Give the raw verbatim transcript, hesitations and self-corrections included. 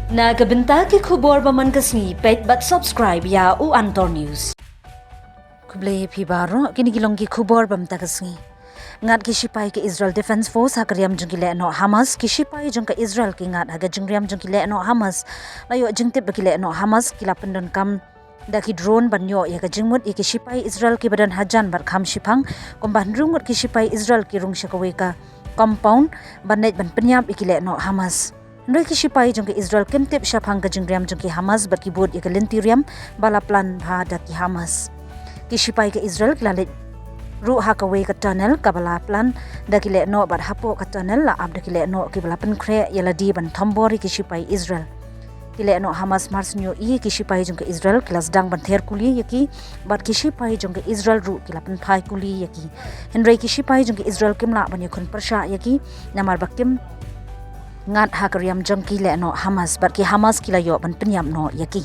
Na ka bynta ki khubor ba man ka sngi, peit bad subscribe ïa u Antor News. Khublei phi baroh, kine ki long ki khubor ba mynta ka sngi. Ngat ki shipai ka Israel Defense Force ha ka riam jong ki lehnoh Hamas. Ki shipai jong ka Israel ki ngat ha ka jingriam jong ki lehnoh Hamas. La ïoh jingtip ba ki lehnoh Hamas ki la pyndonkam da ki drone ban ïoh ïa ka jingmut ïa ki shipai Israel kiba don hajan bad kham shiphang, kumba hynriew ngut ki shipai Israel ki rung sha kawei ka compound ban leit ban pynïap ïa ki lehnoh Hamas. Hynrei ki shipai jong ka Israel kim tip shaphang ka jingriam jong ki Hamas bad ki bud ïa ka lynti riam ba la plan bha da ki Hamas. Ki shipai ka Israel ki la leit ruh ha kawei ka tunnel kaba la plan da ki lehnoh, bad hapoh ka tunnel la ap da ki lehnoh kiba la pynkhreh ïa lade ban thombor ïa ki shipai Israel. Ki lehnoh Hamas mar shu ïohi ïa ki shipai jong ka Israel ki la sdang ban ther kuli ïa ki, bad ki shipai jong ka Israel ruh ki la pynphai kuli ïa ki. Hynrei ki shipai jong ka Israel kim lah ban ïakhun pyrshah ïa ki namar ba kim ngat ha ka riam jong ki lehnoh Hamas, bad ki Hamas ki la ïoh ban pynïap noh ïa ki.